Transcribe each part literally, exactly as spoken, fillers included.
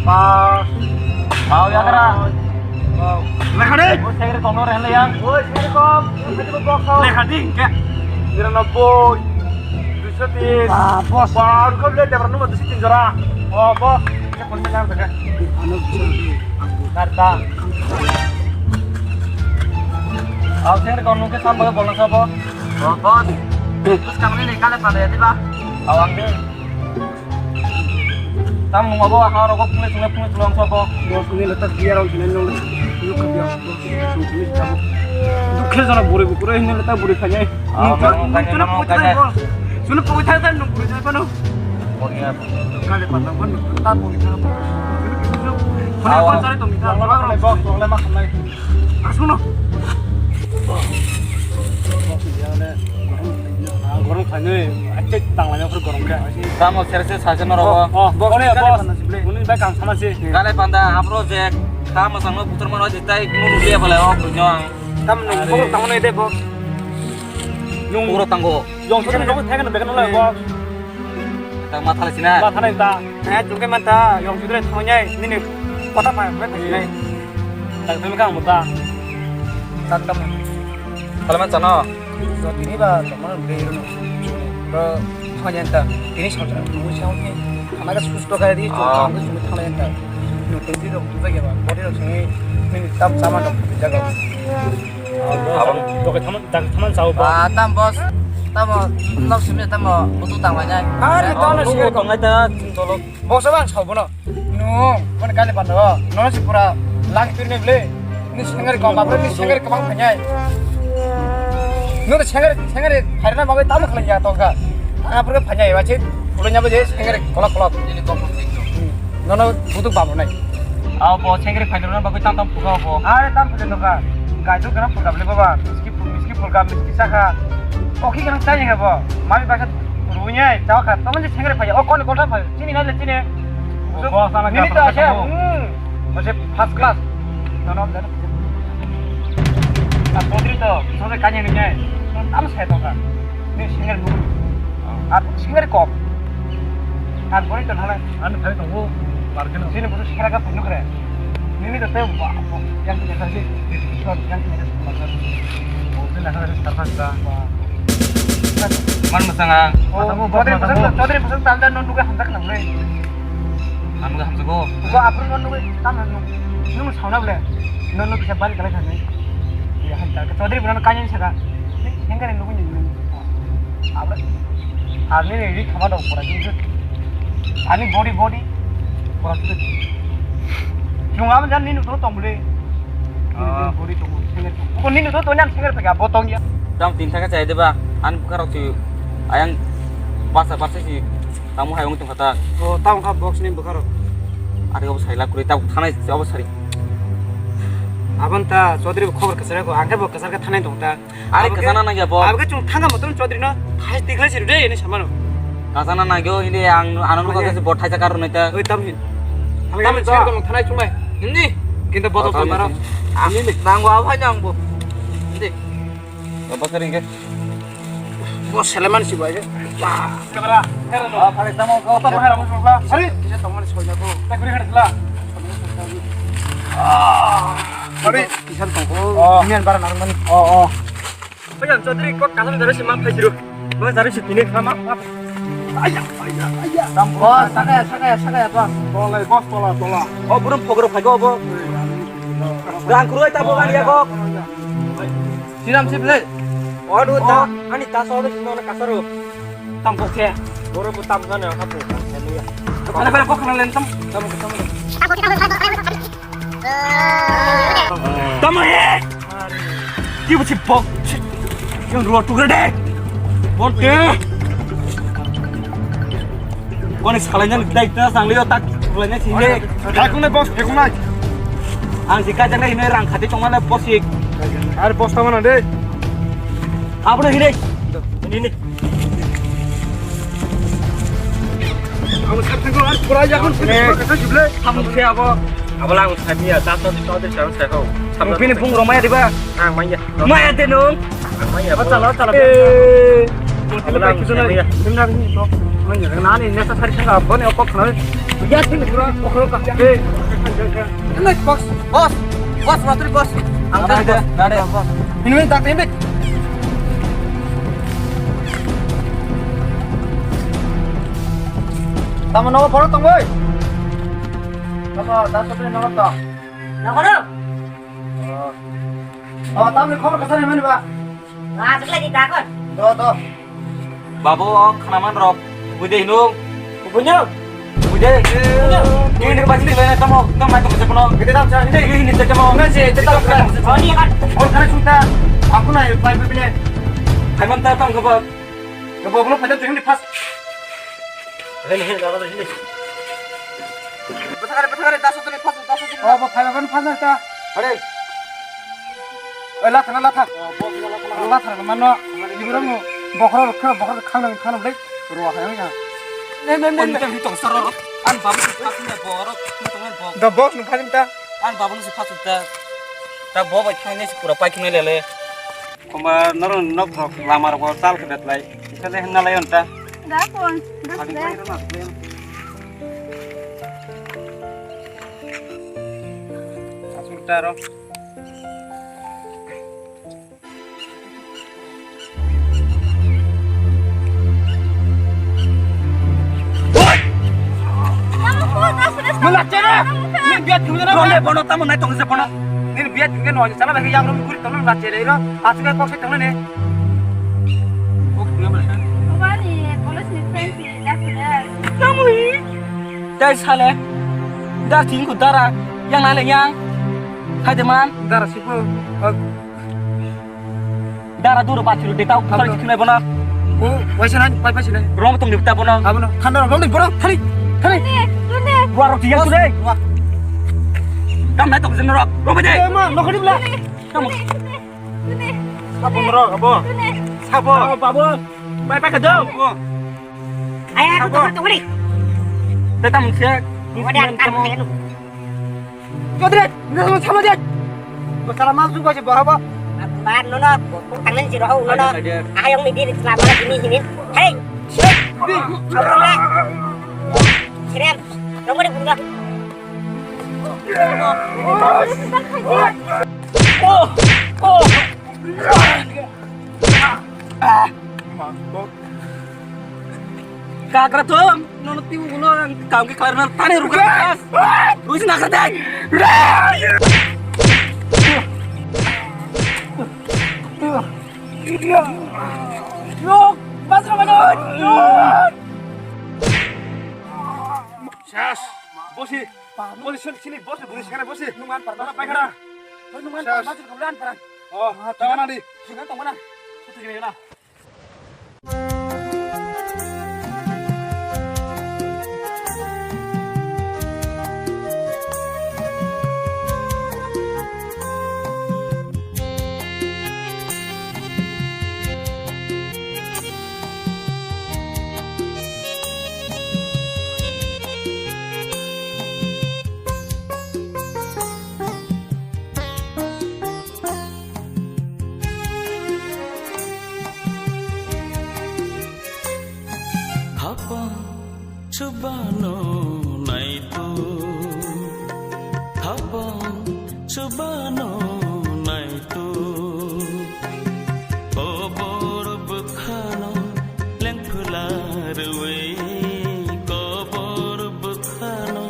Pas. Mau ya kara. Mau. Lekha di. Mau saya kira kono rehla ya. Woi, saya kom. Saya coba box kau. Lekha di, enggak. Kira nopo. Duiso tin. Ah, bos. Baru kau lihat dia pernah mati sitin jora. Oh, bos. Ini pun saya jaga. Anu bisa. Karta. Aku saya kira kono ke sama bolong siapa? Oh, bos. Terus kamu ini kalian pada ya tiba? Awang deh. Tam nung abo ha rogo phunui chungnai phunui chungnai wngsa bo. Bo phunui leta biya rok hinui nung nuk kha biya. Dukhe jana buri bukuro hinui leta buri khainai. Ah, nung nung nung khainai, nung nung khainai. Sunu pogwi thang thang nung buri jai phano. Pogwi ya. Kale patang phano ta pogwi thang. Phunui phunui chari tong ta. Tonglai ma khamnai. Asuno. Gorong khainwi, ache tanglaina phuru gorong khe. Tamo sere se saje no rogo. Oh, oh, boss, boss. Muni bai kang sama si. Kale panda, abro je, tamo sangno putar mano je tai munu liya bale, oh, kunyo ang. Tam nung, boss, tamo nai de, boss. Nung puro tango. Jong sere nung thai kan bekan nung lai, boss. Ta ma thale sina. Ma thale ta. Eh, chungke man ta, yong chudre thongyai, nini kota pa, pa sinai. Ta tumi kang muta. Tat kam. Thale man chano. So tini ba, tomar be iru no. Bro, thongyai ta. Tini sa sa, nung sa ni. Ana ka susto ka di, chungke thongyai ta. Nung tini rok tu jaga ba, body rok sini, nini tam sama rok tu jaga. Abang. Dokai thaman, dokai thaman sao ba. Ah, tam boss. Tamo, nok simi tamo, butu tang lainai. Ari, tamo simi tong lai ta, tolok. Boss abang sao bono. No, kon kali pando. No si pura lang tu ne ble. Ni sengari ko, bapre ni sengari ko bang phanyai. No sengari, sengari, hari na bagai tamo khlai ya tongka. Tanga pura phanyai, wachit, pura nyabo je sengari kolok kolok. Ini kok. Nono butuk babo nai. Abo bo sengri phailirna bagwi tam tam phuka bo. Are tam phuka nokha. Gaiduk gana phuka bole baba. Miski phu-, miski phulka, miski sakha. Okhi gana chai habo. Mami baksa runyai, chao kha. Tamo je sengri phai. O kon kolta phai. Chini nai le chini. Bo sana nini to asa. Hmm. Mase first class. Nono dan. A podri to. Sose kanya nai. Tam sai to kha. Ni singer nugwi. Ah. Ar singer kok. Ar boni to thala. Ani thani tongo, market. Sini busu sera ka phai nukre. Nini to tei ba, yang tu kata si. Yang tu kata si. Mungkin nak ada starter ka. Man masanga. Oh, Chaudhary pasang, Chaudhary pasang tanda non nukre hamdak nang le. Ang nukre hamjago. Ko apru non nukre tam nang. Nung sauna ble. Non nuk kisa bari kalai thani. Ya hamdak. Chaudhary bulan kanya saka. Singer nukwi ni. Abra. Ani ni ri khama dong pora jing jut. Ani body body. Pora jut. Jung am jan ni nu to tong bole. Ah. Body tong singer. Ko ni nu to to nyan singer pega botong ya. Tam tin thaka chai deba. An bukha rok tu ayang basa basa si tamu hayung tong kata. Oh, tam kha box ni bukha rok. Ari obo sai la kuri ta thanai obo sari. Abon ta Chaudhary khobor kasar ko angke bo kasar ka thanai tong ta. Ari kasana nangya bo. Abage chung thanga motom Chaudhary no thai tiglai siru de ini samano. Kasana nangyo ini ang ano nukha kesi bo thaisa karunai ta. Oi tam hin. Tam hin sir ko thanai chungai. Ini kintu boto ko maro. Ini nangwa bhai nangbo. Ini. Apa sering ke? Bo seleman si bai. Kamera. Oh, pare tamo ko apa kamera mo sula. Hari. Kisa tongmani soya ko. Tak kuri khat sula. Hari. Kisan tongko. Oh. Mian bara narmani. Oh, oh. Oya Chaudhary kok kasar dari si mang phai jiru. Bo dari si tini kama. Aya, aya, aya. Oh, sakaya, sakaya, sakaya, bang. Tolai, bos, tola, tola. Oh, burum phogro phaigo bo. Rang kuroi ta bo ani ya kok. Sinam sip le. Odu ta ani ta so de no kasaro. Tam kok se. Boro bu tam jane ha bu. Ana ba kok na len tam. Tam tam. Tamo he. Ki bu si bok. Yang ruwa tukra de. Bonte. Koni salainani dai ta sanglio tak salainani sinde. Hai kunai boss, hai kunai. Ang si kajang nai hinai rang khati tongmana boss ik. Ar boss tamana de. Abro hinai. Ini ni. Ang sab tengko ar pura ya kun sini kasa juble. Kamu siapa? Abala ang sab ya, sab sab sab sab sab. Ang pini pung romai diba? Ang maya. Maya denung. Ang maya. Achala achala. Eh. Abala ang sab ya. Nani nesa sari sanga bone okok khana. Ya, sini, bro. Bokhorok ka. Hey. Ini, boss. Boss. Boss, matri, boss. Ang nade, nade. Ini, ini, tak, ini. Tamo nogo phoro tong bai. Tamo, das sotri nogo to. Nogo no. Oh, tamni khobor kwsa naimani ba? Ah, seklai di takon. Do, do. Babu, o khanaman rok. Buide hinu. Bunyo. Buide. Bunyo. Ini ni bajini lena tamo, tamo mai tamo sepono. Kita tamo cari. Ini ni tamo. Nasi, kita tamo cari. Oh, ini kan. Oh, karena sudah. Aku naik, pai, pai, pai. Hai, mantap, tamo kebab. Kebab lo pada tuh ini pas. Ini, ini, ini. Bwthakare, bwthakare, daso tini, fasu, daso tini. Oh, bo phaiba phano phasa ta. Hare. Oi, latha na, latha. Oh, bo phaiba latha na. Latha na mano. Ibrahim, bokhorok rok, bokhorok khang nang, khang nang, ro ha ya. Ne, ne, ne, ne. Tong saro. An babu si phasu na borok, tong an bok. Da bok nung phajim ta. An babu si phasu ta. Ta bo bai khang ne si pura pai khang ne lele. Komba norok nok rok lama rok tal khe betlai. Kale hwnna lai onta. Da kon, da. Asuk taro. Mula chere. Ni biat thumjana. Bono, bono, tamo nai tong se bono. Ni biat thumjana, chala lagi yang rum kuri tong na chere ro. Asuk kok se tong ne. Baba ni college ni friends ni dak ni. Tamo hi? Dai sale. Dar thing ku dara. Yang nale yang. Hai de man. Dara sipu. Dara duro ba thiru de tau. Tamo. Thari thunai bona. O, waisa nai, pai pai sinai. Rom tong ni ta bona. Abono. Thanda rom ni bona. Thari. Thari. Rua rok tiyan tu de. Kam nai tong sen rok. Rom de. Ema, no khadi bla. Kam. Sabo ro, abo. Sabo. Abo, babo. Pai, pai, kadam. Aya, aku tunggu, tunggu, tunggu. Tetap manusia. Wadah, kan, kayak lu. Kodret, nang sama dia. Masalah masuk gua sih bawa. Bar, nono, kok tangan si rohau, nono. Ayong ni diri selama ini, ini. Hei. Di. Apa, Sirem, nomor di bunga. Oh, oh. Kagra thum, nono tiu gulo ang kam ke klar na tani rukra. Rusi na khatai. Yok, basra mana? Sas, bosi. Bosi, sini, sini, bosi, bosi, sekarang bosi. Nungan parah. Mana paikara? Nungan parah, masuk ke bulan parah. Oh, jangan nanti. Jangan tong mana? Itu gini lah. Hapang chubano naitu, hapang chubano naitu, kobor bwkhano lengphwla rwui, kobor bwkhano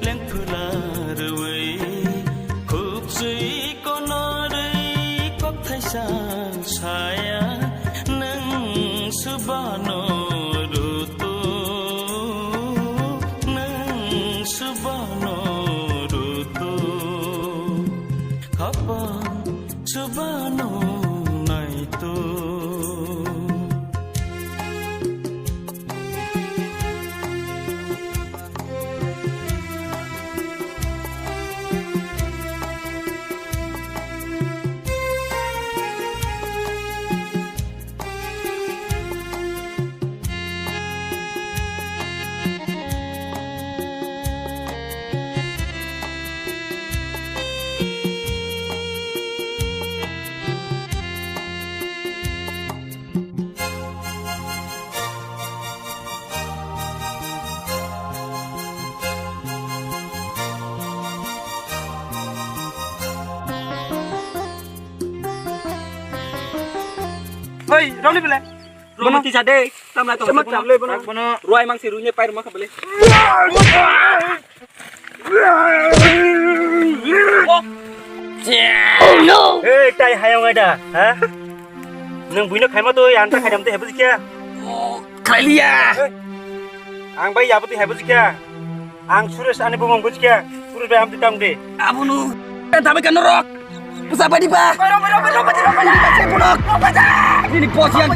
lengphwla rwui, khukchwi konorwi kokthaisa saya, nwng swbano rutu, nwng swbano rutu. Ei, roni bele. Bono. Roni tisa de. Tamla to. Sama tamle bono. Bono. Ruai mangsi ruine pair maka bele. Oh no. Hey, tai hayong ada, ha? Nang buino khaima to yang ta khaidam te hebu kya? Khailiya. Ang bai yabu te hebu kya? Ang Suresh ani bumung bujkha. Suresh bai amti tang de. Abunu. Tabe kan norok. Pusa badi ba. Ini posian.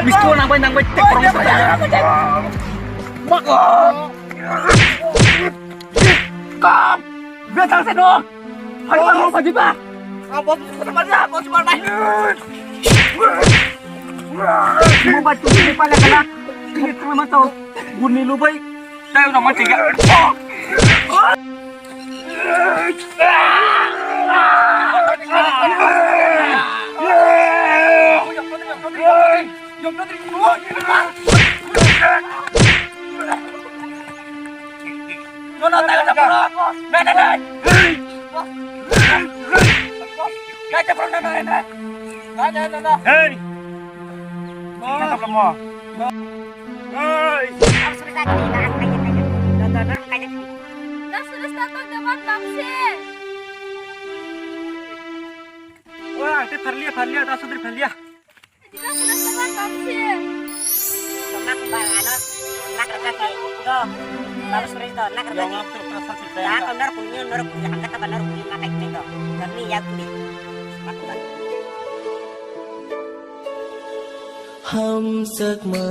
Misko nang bai nang bai tek korong. Mak. Kam. Betang se dong. Hai ba badi ba. Bos bos bos bos. Mo ba tu ni pala kala. Ini tengah mata. Guni lubai. Tayo naman tiga. Hey! Hey! Wah, te pharlia, pharlia, ta sudri pharlia. Nak ba ano, nak raka ke do, bagus beri do, nak raka ke. Ya, kau nor kuning, nor kuning, angkat apa nor kuning, makai ke do. Kami ya kuning. Nak ba. Hamjakma,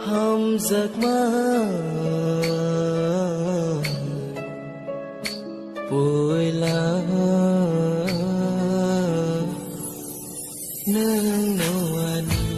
hamjakma, puila nwng no ani.